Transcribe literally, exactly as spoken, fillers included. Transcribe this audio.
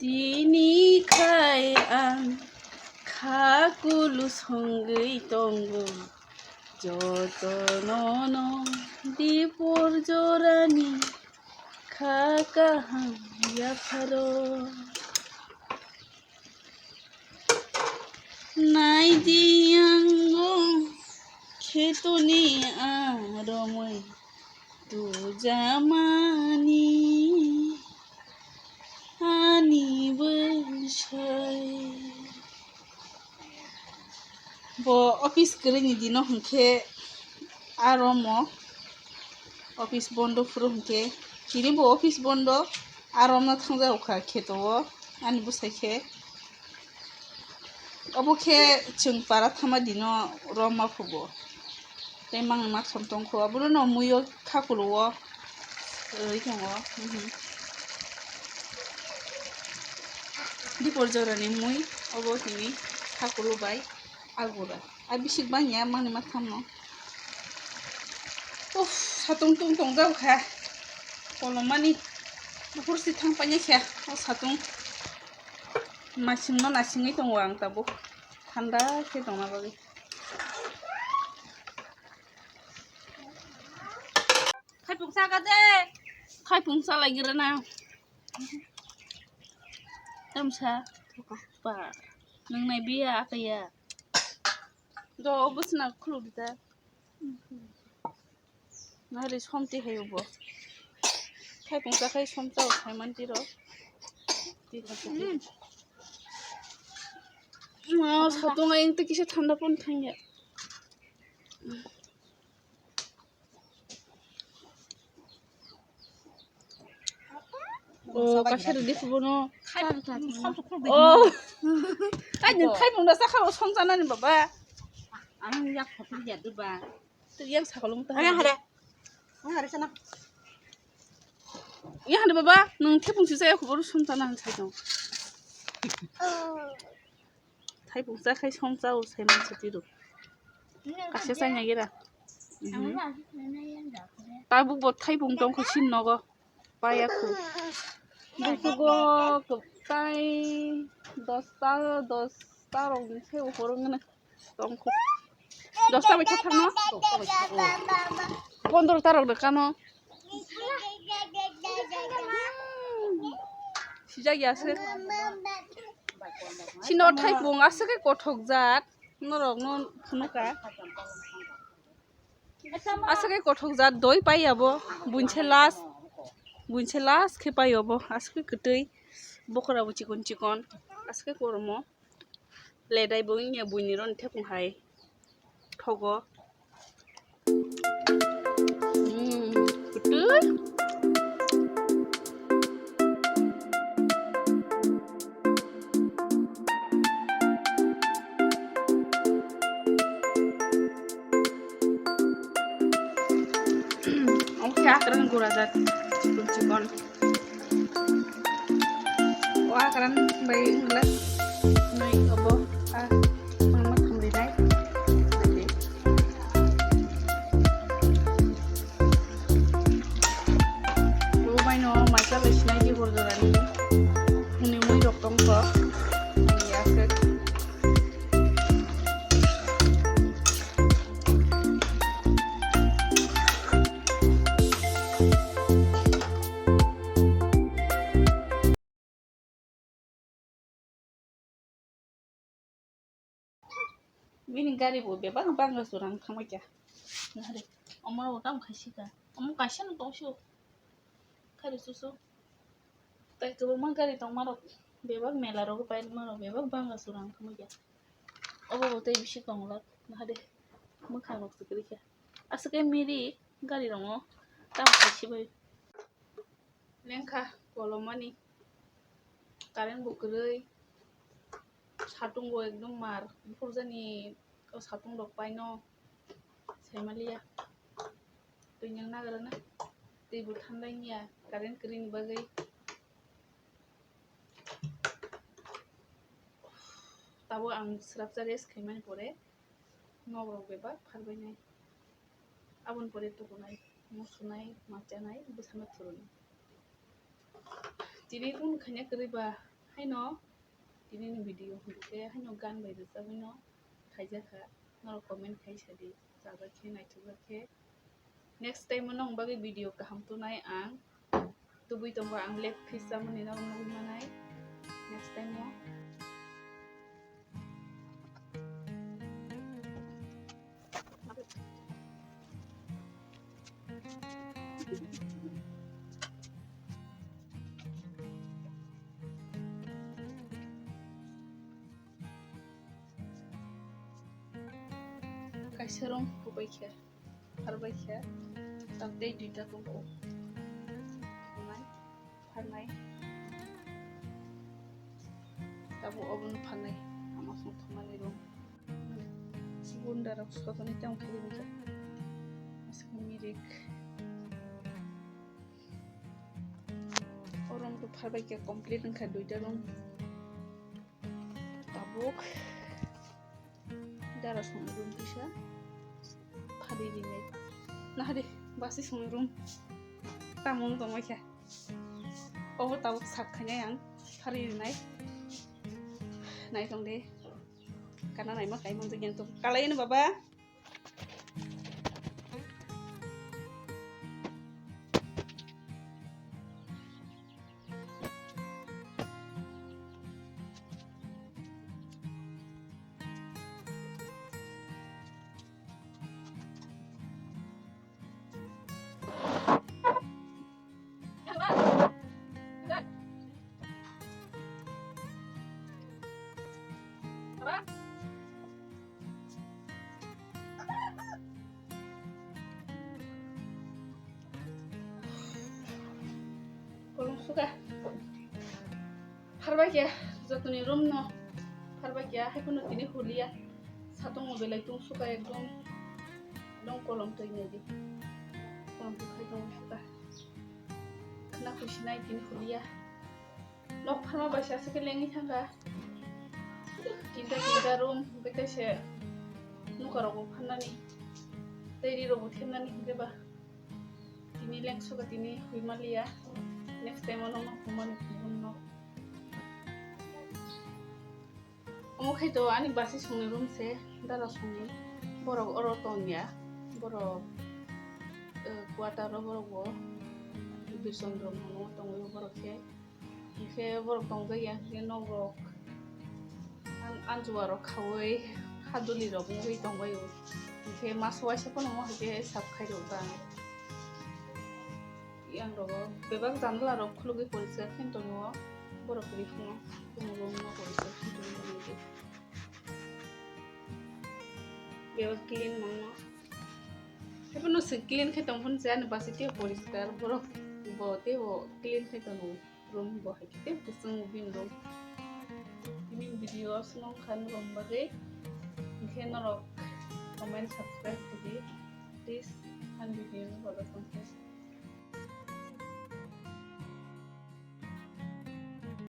Tini khai ang kha kulu songwi tongo, jotono no dipor jorani kha kaham yapharo. Naidi ango khetoni aromoi tujamani ani bwsai. Bo office kwrwini dino hwnkhe aromo office bondo phuru hwnkhe tini bo office bondo aromno thangjago kha kheto o ani bwsai khe. Obo khe chwng para thama dino romma phubo. Tei mangni maktham tongkho, abono no muio khakulo o rwi tongo. Mhm. Dipor jorani mui obo tini khakulo bai agura. A bisik bangya mangni maktham no. Uff, satung tung tong jao kha. Kolomani bukur si thang paina kha o satung. Masing no nasingwi tongo ang tabuk. Thanda khe tongna bagwi. Khaipung saka de. Khaipung salai gira na. Tamsa. Pa. Nang nai biya akaya. Do busna khuluk da. Nari somti hai ubo. Khaipung sakai somta khai manti ro. Ti kha kha. Ma satung ayang te kisa thanda pon thangya. O kasar di kubono. O. Ai nung khai mung da sakha o song sana ni baba. Ang yak khotor ya duba. Yang sakha lung ta. Ayang hare. Ayang hare sana. Yang hare baba nung thepung si saya khobor song sana han sai tong. Thaipung cha khai song cha o sai man chati ro. Kaisa chai nai gira. Tabuk bo thaipung tong kho sin nogo. Paya khu. Bukugo kwtai dosta dosta rok ni se uphuru ngana tong kho. Dosta bai thang no. Pondro ta rok de kano. Sijak ya se. Sino thaipung aswk khe kothok jat. Norok no phunukha. Aswk khe kothok jat doi pai abo. Buinse last. Buinse last khe pai abo. Aswk khe kwtwi. Bokora bo chikon chikon. Aswk khe koromo. Ledai bo wngya buini roni thepung hai thogo. Mm, kwtwi. Omo khe akwrwng gura jak chikon chikon. O akwrwng bai wngla nui obo a mangma thumri nai. Bo bai no maisa lai sinai di hor jorani. Hwnwi mui rok tong kho. Nai ya khe. Bini gari bo bebak bangla chwrang thangbai kha. Nahari, omo rok tamo khai sika. Omo kaisa no tong sio. Khari susu. Tai kwbangma gari tongma rok bebak mela rogo paima rok bebak bangla chwrang thangbai kha. Obo bo tei bisi tonglak. Nahari, mwkhang rok se kwrwi kha. Aswk khe miri gari rongo tamo khai sibai. Lengkha kolomani current bo kwrwi, satung bo ekdom mar buphurjani o satung rok paino saimaliya twi nang nagra na twi bo thandai niya current kwrwini bagwi. Tabuk ang swrapsa rest khaimani pore nok rok bebak pharbainai. Aboni pore tukunai, musunai, machanai, bwsano thurunai. Tini kunu khaina kwrwi ba Haino tini ni video hwnkhe haino gan bai rwchapwi no khaijakha, norok comment khai sadi, chajak khe naithokjak khe. Next time o nong bagwi video kaham tunai ang. Tubui tongo ang leg piece chamani nang nugwi manai. Next time o. Kaisa rong kubai khe. Pharbai khe, tabuk tei duita tongo. Pharnai, pharnai. Tabuk obono pharnai. Ama song thumani rung. Gunda rok sotoni tong khe rimjak. Aswk mirik. O rong to pharbai khe complete wngkha duita rong. Tabuk dara songni room kisa phari rinai. Nahari basi songni room tamo wng tongmai kha. Obo tabuk sak khainai ang phari rinai. Naitong de kana naima kai manjak yang to kalai no baba. Kolom suka. Pharbai khe jotoni room no. Pharbai khe hai phano tini hulia. Satung o belai tung suka ekdom. Ekdom kolom twi nai di. Kolom twi khai tong suka. Khna khusi nai tini hulia. Nok pharma bai sa se lengwi thangkha. Tinta tinta room, bete se nuka rok bo pharnani. Tei ri rok bo thepnani hwnkhe ba. Tini lengsuka tini huimaliya. Next time o nokno humani phunukno. Omo khai to ani basi songni room se, dara songni. Borok oro tongya. Borok, eh, quarter o borok bo. Birchondro mono tongwi borok khe. Hingkhe borok tongjakya hingkhe nokrok an-, anjua rok khaui haduli rok wngwi tongbaio. Hingkhe masa waisa phano omo hai khe sap khairok ta. Yang rogo bebak janala rok khulugwi poriskar khe tongo. Borok kwrwi phano room no poriskar khe tongo. Bebak clean mangno. Haiphano se clean khe tong phano se ani basi tei poriskar borok bo tei bo clean khe tongo. Room bo hai khe tei bwswng bini room. Tini video o swnam kha norok bagwi. Hingkhe norok comment, subscribe khe di. Please, ani video no bagwi tongkhe.